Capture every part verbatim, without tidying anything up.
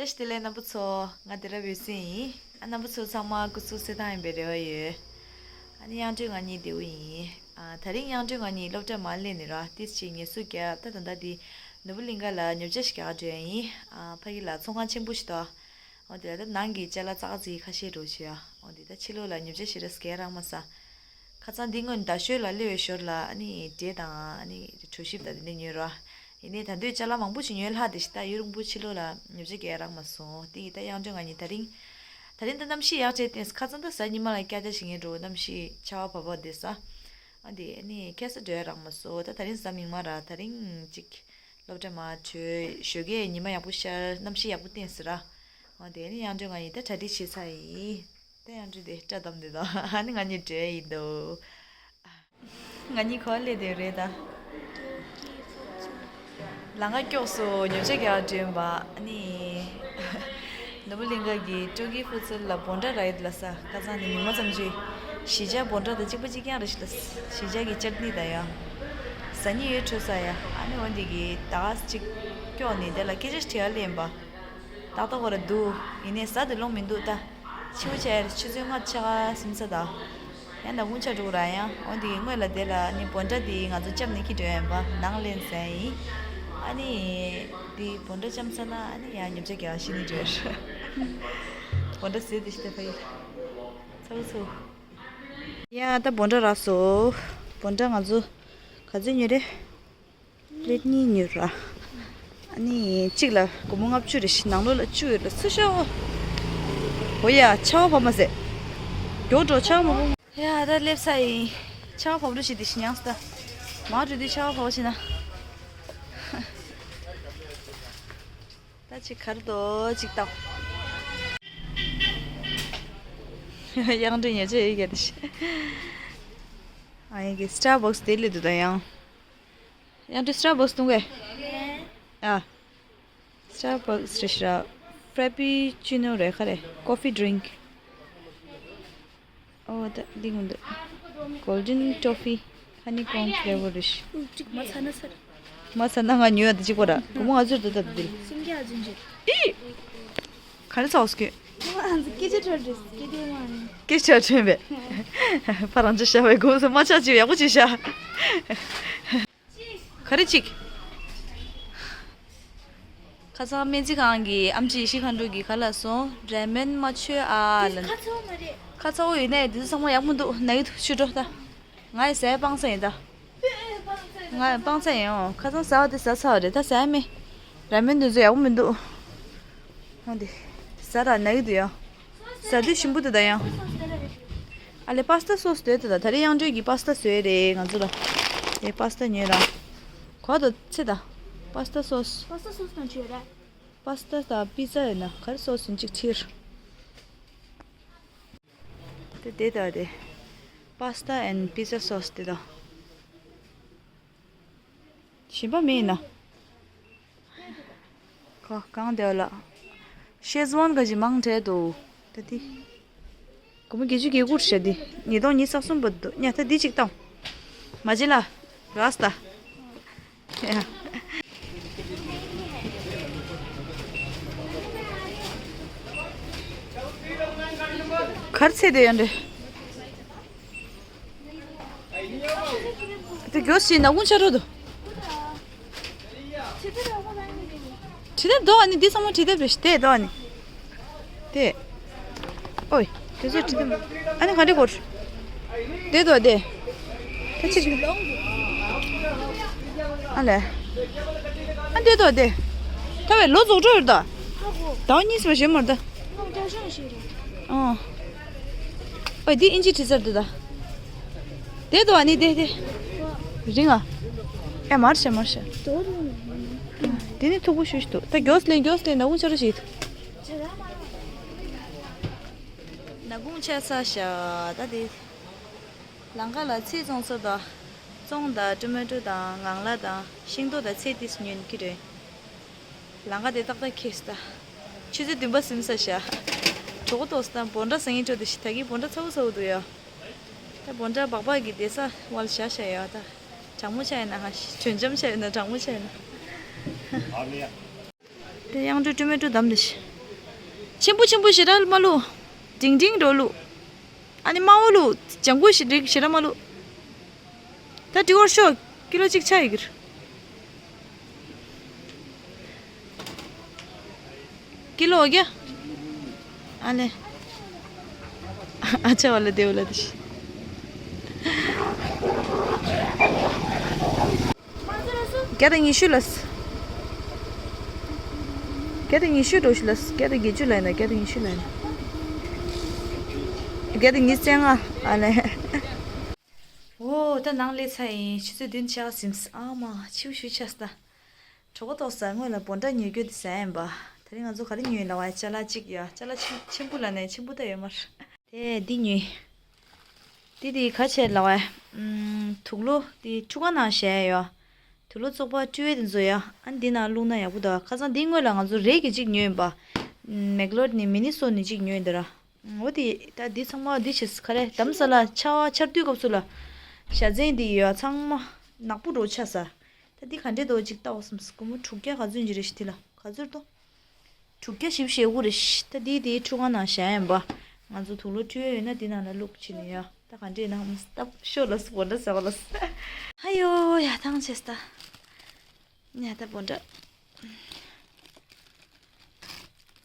བཀྲ་ཤིས་བདེ་ལེགས་རྣམ་པ་ཚོ། ང་དེ་ར་འོད་ཟེར་ཡིན། ཨ་རྣམ་པ་ཚོ་ཚང་མ་སྐུ་གཟུགས་གསལ་ཐང་ཡིན་པའི་རེ་བ་ཡོད། ཨ་ནི་དབྱངས་སྒྲོན་ང་གཉིས་བདེ་པོ་ཡིན། ཨ་དེ་རིང་དབྱངས་སྒྲོན་ང་གཉིས་སློབ་གྲྭ་མར་སླེབས་ནས་ར་ཏིས་ཅིག་ངལ་གསོ་རྒྱབ། ད་ད་ལྟ་འདི་ནོར་བུ་གླིང་ག་ལ་ཉོ་ཆ་ཞིག་རྒྱག་འགྲོ་ཡ་ཡིན། ཨ་ཕ་གི་ལ་ཚོང་ཁང་ཆེན་པོ་ཞིག་འདུག་འོ་དེ་ལ་ད་ནང་གི་ཅ་ལག་ཙག་ཙིག་ཁ་ཤས་འགྲོ་བྱོས་ཨ། འོ་དེ་ད་ཕྱི་ལོགས་ལ་ཉོ་ཆ་ཞེ་དྲག་ཟ་རག་མ་སོང་། ཁ་སང་འདི་སྔོན་རྡ་ཤོད་ལ་སླེབས་པའི་ཞོར་ལ་ཨ་ནི་འབྲས་དང་ཨ་ནི་གྲོ་ཞིབ་དང་དེ་འདྲ་ཉོས་ར། ཡིན་ནའི་ད་དུང་ཅ་ལག་མང་པོ་ཞིག་ཉོས་ལྷག་དེ་ཞིག་ད་ཡུན་རིང་པོ་ཕྱི་ལོགས་ལ་ཉོ་ཆ་རྒྱག་རག་མ་སོང་། དེ་ཡིས་ད་དབྱངས་སྒྲོན་ང་གཉིས་དེ་རིང་། དེ་རིང་ད་གནམ་གཤིས་ཡག་བྱས་ཏེ་ཁ་སང་ད་གཟའ་ཉི་མ་ལ་སྐྱག་རྫུན་བྱེད་མཁན་འདྲ་པོ་གནམ་གཤིས་ཆར་པ་བབས་པ་དེ་ས། ཨ་དེ་ཨ་ནི་ཁ་སང་འགྲོ་ཡ་རག་མ་སོང་། ད་དེ་རིང་གཟའ་མིག་དམར་ར་དེ་རིང་ཅིག་སློབ་གྲྭ་མར་བྲོས། ཞོགས་ཀས་ཉི་མ་ཡག་པོ་ཤར། གནམ་གཤིས་ཡག་པོ་བསྟན་ཟེར་ར། འོ་དེ་ནི་དབྱངས་སྒྲོན་ང་གཉིས་ད་གྲ་སྒྲིག་བྱེད་ཚར་ཡིན། ད་དབྱངས་སྒྲོན་དེ་སྐྲ་བསྡམས་བསྡད་འདུག་ཨ་ནི་ང་གཉིས་འགྲོ་ཡ་ཡིན་འདུག་ང་གཉིས་ག་པར་སླེབས་བསྡད་རེད་ད། ལམ་ཁ་ཀྱོག་སོང་། ཉོ་ཆ་རྒྱག་འགྲོ་ཡིན་པ། ཨ་ནི་ནོར་བུ་གླིང་ག་གི་ཀྲོ་ཀི་ཧྥུ་ཚལ་ལ་བོད་འདྲ་རག་ཡོད་ལ་ས། ཁ་སང་ནི་མི་མང་ཙམ་ཞིག་གཞིས་ཆགས་བོད་འདྲ་དང་གཅིག་པ་གཅིག་རྐྱང་རེད་ཤག་ལ། གཞིས་ཆགས་ཀྱི་ཅར་ནི་དང་ཡང་ཟ་སྙིང་ཡོད་འཕྲོད་ས་ཡ། ཨ་ནི་འོ་འདི་གི་ད་ག་ཅིག་སྐྱོག་ནི་དེ་ལ་སྐད་ཆ་དྲི་ཡ་སླེབས་པ། ཏག་ཏག་བོ་ར་འདུག་ཡིན་ནའི་ཟ་དེ་ལོང་མི་འདུག་ད། ཕྱི་པོ་ཆ་ཡར་ཆུ་ཚོད་ལྔ་ཆ་ག་ཟིན་ས་ད། ཡང་ནག་ཁུང་ཆགས་འགྲོ་གི་ར། ཡང་འོ་འདི་སྔོན་ལ་དེ་ལ་ནི་བོད་འདྲ་དེ་ང་ཚོ་བཅམ་ནས་འཁྱེར་འགྲོ་ཡ་ཡིན་པ། ནང་ལེན་ཟེར་ཡིན། ཨ་ནི་དེ་བོད་འདྲ་བཅམ་ཚར་ན་ཨ་ནི་ཡང་ཉོ་ཆ་རྒྱག་ཤི་ནི་འགྲོ་ཡ་ར། བོད་འདྲ་ཟེར་དེ་ཤི་ཏེ་ཕ་ཡི་ཚ་བོ་ཚོ། ཡ་ད་བོད་འདྲ་རག་སོང་། བོད་འདྲ་ང་ཚོ་ག་ཚོད་ཉོས་རེད། པླེད་གཉིས་ཉོས་ར། ཨ་ནི་གཅིག་ལ་སྒོར་མོ་ལྔ་བཅུ་རེད་ཤག་ནང་ལོགས་ལ་བཅུག་ཡོད་ལ་སུ་ཤོག་འོ་ཡ་ཆར་པ་བབས་མ་ཟད། མགྱོགས་འགྲོ་ཆར་པ་མ་བབས། ཡ་ད་སླེབས་ཚར་ཡིན། ཆར་པ་བབས་འགྲོ་ཞིག་དེ་ཞིག་མྱངས་སོང་ད། མར་འགྲོ་དུས་ཆར་པ་བབས་ཤིག་ན། ད་ཅིག་གར་དོ་ཅིག་བཏང་། དབྱངས་སྒྲོན་ཉེ་ཆ་ཡོད་ཀྱི་དེ་ཤི། ཨ་ཡིན་གྱི་སི་ཊར་བྷག་སི་དེ་སླེབས་འདུག་ད་ཡང་། དབྱངས་སྒྲོན་སི་ཊར་བྷག་སི་བཏུང་གས། ཨ། སི་ཊར་བྷག་སི་རེད་ཤི་ར། ཕྲ་པི་ཅི་ནོ་རེད་ཁ་རེད། ཀོ་ཕི་ཌི་རིང་ཀི། ཨོ་ད་འདི་ངོ་འདུག་གོལ་ཌེན་ཊོ་ཕི་ཧ་ནི་ཀོམ་ཕི་ལེ་ཝར་རེད་ཤི། ཨུ་གཅིག་མ་ཚ་ན་ཚར། མ་ཚ་ན་ང་ཉོ་ཡ་དེ་གཅིག་པོ་ར། སྒོར་མོ་ལྔ་བཅུ་འདུག་ད་འདི། སུམ་བརྒྱ་བརྒྱབ་ཅིག་ཨི། ག་རེ་ཚ་བོ་སྐྱོད། ང་ཚོ་སྐད་ཆ་འཕྲོད་འདྲི། སྐད་ཆ་མ་ནི། སྐད་ཆ་འཕྲོད་པས། ཕ་རང་ཅག་ཤ་བའི་སྒོ་སུ་མ་ཆག་ཅིག་ཡག་པོ་ཅིག་ཤ། ག་རེ་ཅིག་ཁ་སང་སྨན་རྩིས་ཁང་གི་ཨེམ་ཆི་ཡེ་ཤེས་མཁའ་འགྲོ་གིས་ག་ལབ་སོང་། རེ་མན་མ་མཆོད་ཨ་ལབ་ནས། ཁ་ཚ་བོ་མ་རེད། ཁ་ཚ་བོ་ཡིན་ནའི་དེ་ཚོ་ཚང་མ་ཡག་པོ་འདུག་ན་གི་འདུག་ཤི་འགྲོ་ད། ང་ཡི་ཟས་སྤང་ས་ཡིན་ད། ང་ཡི་སྤང་ས་ཡིན་འོ། ཁ་སང་ཟ་བ་དེ་ཟ་ཚར་བ་རེད། ད་ཟ་ཡ་མེད། ར་མེན་དེ་ཚོ་ཡག་པོ་མི་འདུག་འོ་དེ། ཟ་ར་ན་གི་འདུག་ཡ། ཟ་དུས་ཞིམ་པོ་འདུག་ད་ཡང་། ཨ་ལེ་པ་སི་ཏ་སོ་སི་དེ་འདུག་ད། ད་རེས་དབྱངས་སྒྲོན་གྱིས་པ་སི་ཏ་བཟོས་རེད་ང་ཚོ་ལ། དེ་པ་སི་ཏ་ཉོས་ར། གོ་དོ་ཚེ་ད། པ་སི་ཏ་སོ་སི། པ་སི་ཏ་སོ་སི་དང་ཆོས་ར། པ་སི་ཏ་དང་པི་ཛ་ཡོད་ན་ག་རེ་སོ་སི་ཡིན་གཅིག་ཁྲིར། དེ་དེ་དང་དེ། Pasta and pizza sauce དེ་དང་། གཞན་པ་མེད་ན། ཁོ་གང་དེ་བ་ལ། ཤེ་ཟི་ཝན་ག་ཅི་མང་དྲགས་འདུག་ད་དེ། སྒོར་མོ་བརྒྱད་ཅུ་གྱ་དགུ་རེད་ཤག་འདི། ཉིས་སྟོང་ཉི་ཤུ་རྩ་གསུམ་བར་དུ། ཉ་ད་འདི་གཅིག་བཏང་། མ་བྱེད་ལ། རགས་ད། གར་ཚེ་དེ་ཡོད་འདྲེ། དེ་གྱོད་སི་ནག་ཁུང་ཆ་རོ་དུ། ཁྲི་དེབ་དོ་ཨ་ནི་འདི་ཚང་མ་ཁྲི་དེབ་རེད་ཤི་དེ་དོ་ཨ་ནི། དེ། ཨོའི། དེ་ཚོ་ཁྲི་དེབ། ཨ་ནི་ག་འདྲེ་གོར། དེ་དོ་དེ། ད་ཅིག་ཨ་ལས། ཨ་དེ་དོ་དེ། ད་བས་ལོ་རྫོགས་འགྲོ་ཡོད་ད། ཟླ་བ་གཉིས་ཙམ་ཞེ་མར་ད། ཨོ། ཨོ་འདི་ཨིན་ཇི་བྲིས་ཚར་འདུག་ད། དེ་དོ་ཨ་ནི་དེ་དེ། རིང་ཨ། ཨེ་མར་ཤ་མར་ཤ། དེ་ནི་མཐུག་པོ་ཞུ་ཞུ་འདུག་ད་མགྱོགས་ལེན་མགྱོགས་ལེན་ནག་ཁུང་ཆ་རོ་ཞིག་ནག་ཁུང་ཆ་ས་ཤ་ད་དེ། ལམ་ཁ་ལ་ཚལ་བཙོང་ས་དང་། བཙོང་དང་ཊོ་མེ་ཊོ་དང་ངང་ལག་དང་ཤིང་ཏོག་དང་ཚལ་ཏིས་ཉོས་ཀྱི་རེད། ལམ་ཁ་དེ་ཏག་ཏག་ཁེལ་སོང་ད། ཆུ་ཚོད་བདུན་པ་ཟིན་ས་ཤག་གྲོད་ཁོག་ལྟོགས་སོང་ད། བོད་འདྲ་ཟ་སྙིང་བྲོ་དེ་ཤི། ད་གིན་བོད་འདྲ་ཚ་བོ་ཚ་བོ་འདུག་ཡ། ད་བོད་འདྲ་སྦག་སྦག་གི་བསྡད་ས་བ་ལ་བཞག་བཞག་ཡ་ད། གྲང་མོ་ཆགས་ཡིན་ན་ཧ་ཤི། དྲོད་འཇམ་ཆགས་ཡིན་ན་གྲང་མོ་ཆགས་ཡིན་ན། དེ་དབྱངས་སྒྲོན་ཊོ་མེ་ཊོ་བདམས་དེ་ཤི། ཆེན་པོ་ཆེན་པོ་ཞེ་དྲག་མ་བླུགས། འབྲིང་འབྲིང་འགྲོ་བླུགས། ཨ་ནི་དམའ་བོ་བླུགས། ལྗང་གུ་ཞེ་དྲག་ཞེ་དྲག་མ་བླུགས། ད་འགྲིག་གོ་ཤོག་ཀི་ལོ་གཅིག་ཆགས་ཡོད་ཀྱི་རེད། ཀི་ལོ་བརྒྱ། ཨ་ལེ། ཨ་ཅག་བ་ལ་དེ་བ་ལ་དེ་ཤི། བརྒྱ་དང་ཉི་ཤུ་ལ། བརྒྱ་དང་ཉི་ཤུ་འགྲོ་ཤི་ལ། བརྒྱ་དང་བརྒྱད་ཅུ་ལ་ཡིན་ན། བརྒྱ་དང་ཉི་ཤུ་ལ་ཡིན་ན། བརྒྱ་དང་ཉི་ཤུ་རྩ་ལྔ། ཨ་ལེ། འོ་ད་ནང་སླེབས་ཚར་ཡིན། ཆུ་ཚོད་བདུན་ཆགས་ཟིན། ཨ་མ་ཕྱི་ཤུ་ཆགས་ད། གྲོད་ཁོག་ལྟོགས་ས། སྔོན་ལ་བོད་འདྲ་ཉོ་རྒྱུ་དེ་ཟ་ཡིན་པ། དེ་རིང་ང་ཚོ་ག་རེ་ཉོས་ལབ་པ། ཅ་ལག་གཅིག་ཡ། ཅ་ལག་ཆེན་ཆེན་པོ་ལ་ནས་ཆེན་པོ་ད་ཡོད་མ་རེད། དེ་འདི་ཉོས། འདི་དེ་ག་བྱས་ལབ་པ། ཨམ། དུག་ལོག་དེ་ཁྲུ་གང་ནང་བཞག་ཡོད། དུག་ལོག་བཙོག་པ་བཀྲུ་ཡས་དེ་ཚོ་ཡ། ཨ་འདི་ནང་བླུགས་ན་ཡག་པོ་འདུག་ཁ་སང་འདི་སྔོན་ལ་ང་ཚོ་རས་ཀྱི་གཅིག་ཉོས་ཡིན་པ། མེག་ལོར་ནས་མི་ནི་སོ་ནས་གཅིག་ཉོས་ཡིན་འདི་ར། འོ་དེ་ད་འདི་ཚང་མ་འདི་བྱས་ག་རེ་དམ་ས་ལ་ཆར་པ་ཆར་དུས་སྐབས་སུ་ལ། ཞྭ་ཚན་འདི་ཡོད་ཚང་མ་ནག་པོ་འགྲོ་ཆགས་ས། ད་འདི་ག་འདྲས་འདུག་ཅིག་ལྟ་བ་བསམ། སྒོར་མོ་དྲུག་བརྒྱ་ག་ཚོད་ཅིག་རེད་ཤི་དེ་ལ་ག་ཚོད་འདུག་དྲུག་བརྒྱ་བཞི་བཅུ་ཞེ་དགུ་རེད་ཤི། ད་འདི་དེའི་ཁྲུ་གང་ནང་བཞག་ཡིན་པ། ང་ཚོ་དུག་ལོག་བཀྲུ་ཡས་ཡོད་ན་འདི་ནང་ལ་བླུགས་བྱས་ནས་ཡ། ད་ག་འདྲས་ན་ཧམ་སྟབས་ཤོར་ལ་སོ་བོ་འདྲ་ཟ་བ་ལ་སོ། ཧ་ཡོ་ཡ་ཐང་ཆད་ད། ཉ་ད་བོ་འདྲ།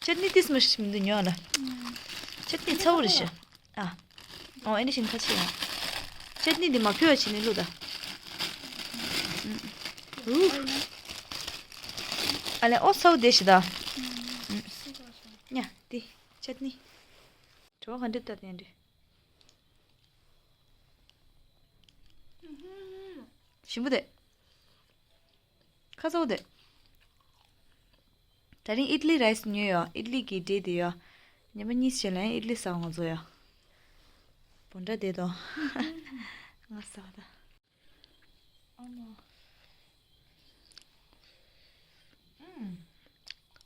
ཅད་ནི་ཏིས་མ་ཞིམ་འདུག་ཉོ་ལ། ཅད་ནི་ཚ་བོ་རེད་ཤི། ཨ། ཨོ་ཨེ་འདྲ་ཞིམ་ཁ་ཆེ་ཡ། ཅད་ནི་འདི་མ་ཕུལ་བ་བྱས་ནས་བླུགས་ད། ཨུ། ཨ་ལེ་ཨོ་ཚ་བོ་དེ་ཤི་ད། ཉ་འདི་ཅད་ནི། བྲོ་བ་ག་འདྲ་ལྟ་དེ་འདྲ། ཞིམ་པོ་དེ། ཁ་ཚ་བོ་དེ། དེ་རིང་ཨིད་ལི་རའི་སི་ཉོས་ཡོད། ཨིད་ལི་གི་འབྲས་དེ་ཡོད། ཉི་མ་གཉིས་ཤིག་ལ་ཨིད་ལི་ཟ་ང་ཚོ་ཡོད། བོ་འདྲ་དེ་དང་། ང་ཟ་བ་ད། ཨ་མ། ཨུམ།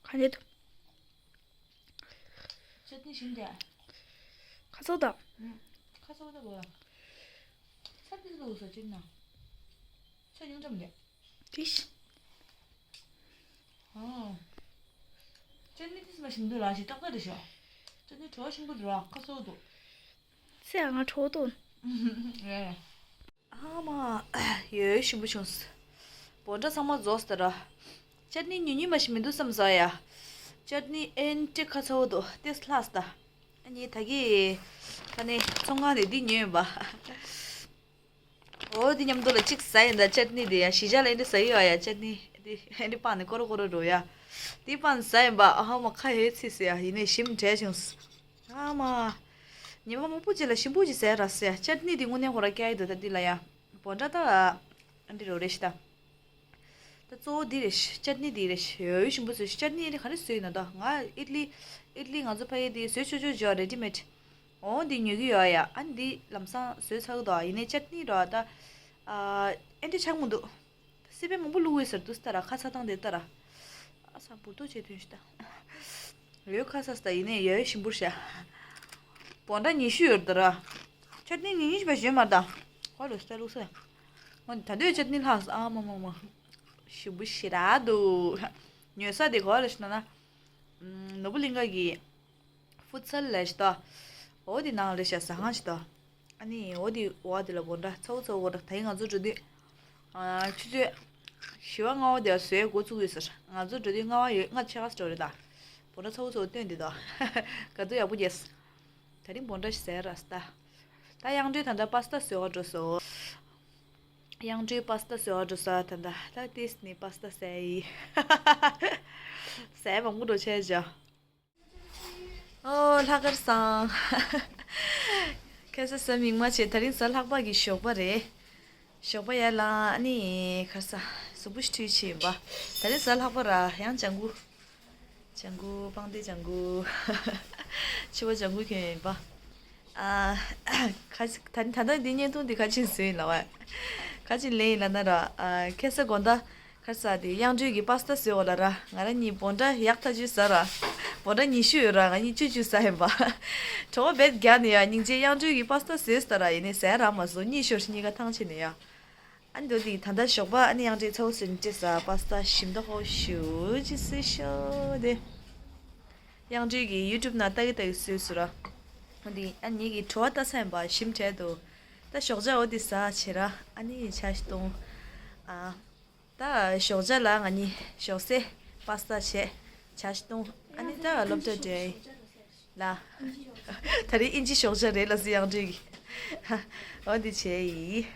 ག་འདྲ་འདུག་ཅད་ནི་ཞིམ་རྒྱ། ཁ་ཚ་བོ་དང་། ཨུམ། ཁ་ཚ་བོ་ད་གོ། ཚ་ཏི་ལོ་ས་ཅིག་ན། ཚ་ཉུང་ཙམ་རེད། ཏིས། ཨོ། ཅད་ནི་ཏིས་མ་ཞིམ་འདུག་ར་ཞིག་ཏག་ཏག་རེད་ཤག་ཅད་ནི་བྲོ་བ་ཞིམ་པོ་འདུག་ར་ཁ་སོ་འདུག་ཚེ་ང་བྲོ་བ་འདུག་རེད། ཨ་མ། ཡོད་ཞིམ་པོ་བྱུང་། བོ་འདྲ་ཚང་མ་རྫོགས་སྟེ་ར། ཅད་ནི་ཉུང་ཉུང་མ་ཞིག་མི་འདུག་བསམ་ཟ་ཡ། ཅད་ནི་ཨེན་ཏི་ཁ་ཚ་བོ་འདུག་ཏེས་ལྷག་སྟ། ཨ་ནི་ད་གི། ད་ནི་ཚོང་ཁང་ནས་འདི་ཉོས་པ། འོ་འདི་མཉམ་དུ་ལ་གཅིག་ཟ་ཡིན་ད་ཅད་ནི་འདི་ཡ་གཞིས་ཆགས་ལ་ཨེ་འདི་ཟ་ཡི་ཡོད་ཡ་ཅད་ནི་འདི་ཨེ་འདི་སྤངས་ནས་ཀོ་རོ་ཀོ་རོ་འགྲོ་ཡ། འདི་སྤངས་ཟ་ཡིན་པ་ཨ་ཧ་མ་ཁ་ཧེ་ཚིག་ཟེར་ཡ་ཡིན་ནས་ཞིམ་དྲས་བྱུང་། ཨ་མ། ཉི་མ་མང་པོ་ཅིག་ལ་ཞིམ་པོ་ཅིག་ཟས་ར་ཟེར་ཡ་ཅད་ནི་འདི་དངོས་གནས་ཁོ་ར་སྐྱ་ཡི་འདུག་ད་འདི་ལ་ཡ། བོ་འདྲ་ད། ཨ་འདི་རོ་རེ་ཤི་ད། ད་གཙོ་བོ་འདི་རེད་ཤི་ཅད་ནི་འདི་རེད་ཤི་ཡོད་ཞིམ་པོ་བཟོས་ཤི་ཅད་ནི་འདི་ག་རེ་བཟོས་ཡིན་ན་ད་ང་ཨིད་ལི། ཨིད་ལི་ང་ཚོ་ཕ་ཡི་འདི་བཟོས་ཆོག་ཆོག་ཇོ་རེ་ཌི་མེད། འོ་འདི་ཉོ་གི་ཡོད་ཡ། ཨ་འདི་ལམ་སང་བཟོས་ཚར་གི་འདུག་ཡིན་ནའི་ཅད་ནི་ར་ད། ཨ་འདི་ཆགས་མི་འདུག་སི་པན་མང་པོ་བླུགས་ཡོད་ཟེར་འདུག་སྟ་ར་ཁ་ཚ་བཏང་དེ་ལྟ་ར། ཨ་ས་འབུར་ཏོ་བྱེད་དོན་ཞིག་ད། ཡོད་ཁ་ཚ་སྟ་ཡིན་ནའི་ཡོད་ཞིམ་པོ་ཤ། བོ་འདྲ་ཉི་ཤུ་ཡོད་ད་ར། ཅད་ནི་ཉི་ཉི་ཞིག་པ་ཞོན་མར་ད། ཧོ་ལོ་སྟ་བླུགས་ས། འོ་ད་དུས་ཅད་ནི་ལྷག་ཨ་མ་མ་མ། ཞིམ་པོ་ཞེ་དྲག་འདུག་ཉོ་ས་དེ་ག་པར་ལ་ཞེ་ན་ན། ནོར་བུ་གླིང་ག་གི་ཧྥུ་ཊི་སལ་ལ་ཞེ་ད། འོ་དེ་ནང་ལ་ཞེ་ཟ་ཁང་ཞེ་ད། ཨ་ནི་འོ་དེ་འོ་དེ་ལ་བོ་འདྲ་ཚ་བོ་ཚ་བོ་འདྲ་ད་ཡིན་ང་ཚོ་འགྲོ་དུས། ཨ་ཆུ་ཚོད་བཞི་པ་ལྔ་པ་དེ་བཟོས་འགོ་བཙུགས་ཡོད་ཟེར་ང་ཚོ་འགྲོ་དུས་ལྔ་པ་ཡོད་ལྔ་ཆ་ག་ས་འགྲོ་རེད་ད། བོ་འདྲ་ཚ་བོ་ཚ་བོ་སྟོན་དེ་ད། ག་དུས་ཡག་པོ་རྒྱས། ད་རིང་བོ་འདྲ་ཞིག་ཟས་ར་ས་ད། ད་དབྱངས་སྒྲོལ་ད་ལྟ་པ་སི་ཏ་བཟོས་པ་འགྲོ་སོང་། དབྱངས་སྒྲོལ་པ་སི་ཏ་བཟོས་པ་འགྲོ་ས་ད་ལྟ་ད་ཏིས་ནི་པ་སི་ཏ་ཟས་ཡི། ཟས་མང་པོ་འགྲོ་ཆས་ཅོ། ཨོ་ལྷག་དཀར་སང་། ཁ་ས་ས་མིག་མ་བྱེད་ད་རིང་གཟའ་ལྷག་པ་གི་ཞོགས་པ་རེད། ཞོགས་པ་ཡར་ལངས་ཨ་ནི་ཁ་ས་གཟུགས་པོ་ཞིག་འཁྲུད་བྱས་ཡིན་པ། ད་རིང་གཟའ་ལྷག་པ་ར་ཡང་ལྗང་གུ། ལྗང་གུ་པང་གདན་ལྗང་གུ། ཕྱི་པ་ལྗང་གུ་གྱོན་ཡིན་པ། ཨ། ཁ་ཅིག་ད་ད་ལྟ་འདི་བརྙན་ཐུང་འདི་ཁ་ཅིག་བཟོས་ཡིན་ལ་བ། ཁ་ཅིག་ལེན་ཡིན་ལ་ན་ར་ཨ་ཁ་ས་དགོང་དག་ཁ་ས་དེ་དབྱངས་སྒྲོལ་གྱི་པ་སི་ཏ་བཟོས་འོ་ལ་ར་ང་ར་གཉིས་བོ་འདྲ་ཡག་ཐག་ཆོད་ཟ་ར། བོ་འདྲ་ཉི་ཤུ་ཡོད་ར་ང་གཉིས་བཅུ་བཅུ་ཟ་ཡིན་པ། གྲོགས་པོ་བེད་རྒྱག་ནས་ཡ་སྙིང་རྗེ་དབྱངས་སྒྲོལ་གྱི་པ་སི་ཏ་བཟོས་ཟ་ར་ཡིན་ནས་ཟ་ར་མ་བཟོ་གཉིད་ཤོར་གཉིས་ཀ་ཐང་ཆད་ནས་ཡ། ཨ་ནི་འདོད་དེ་ད་ལྟ་ཞོགས་པ་ཨ་ནི་དབྱངས་སྒྲོལ་ཚ་བོ་ཟིན་ཅི་ཟ་པ་སི་ཏ་ཞིམ་མདོག་ཧོ་ཞུ་ཅི་སི་ཤོ་དེ། དབྱངས་སྒྲོལ་གྱི་ཡུ་ཊུབ་ནང་ལྟ་གི་ལྟ་གི་བཟོས་སོང་ར། འོ་དེ་ཨ་ནི་ངེད་ཀྱི་བྲོ་བ་ལྟ་ས་ཡིན་པ་ཞིམ་དྲགས་འདུག་ད་ཞོགས་ཇ་འོ་དེ་ཟ་བྱས་ར། ཨ་ནི་ཇ་ཞིག་བཏུང་། ཨ། ད་ཞོགས་ཇ་ལ་ང་གཉིས་ཞོགས་ཟས་པ་སི་ཏ་བྱས། ཇ་ཞིག་བཏུང་། ཨ་ནི་ད་སློབ་གྲྭ་འགྲོ་ཡིན། ལ། ད་རེས་དབྱིན་ཇི་ཞོགས་ཇ་རེད་ལ་ཟེར། དབྱངས་སྒྲོལ་གྱིས། འོ་དེ་བྱས་ཡིན།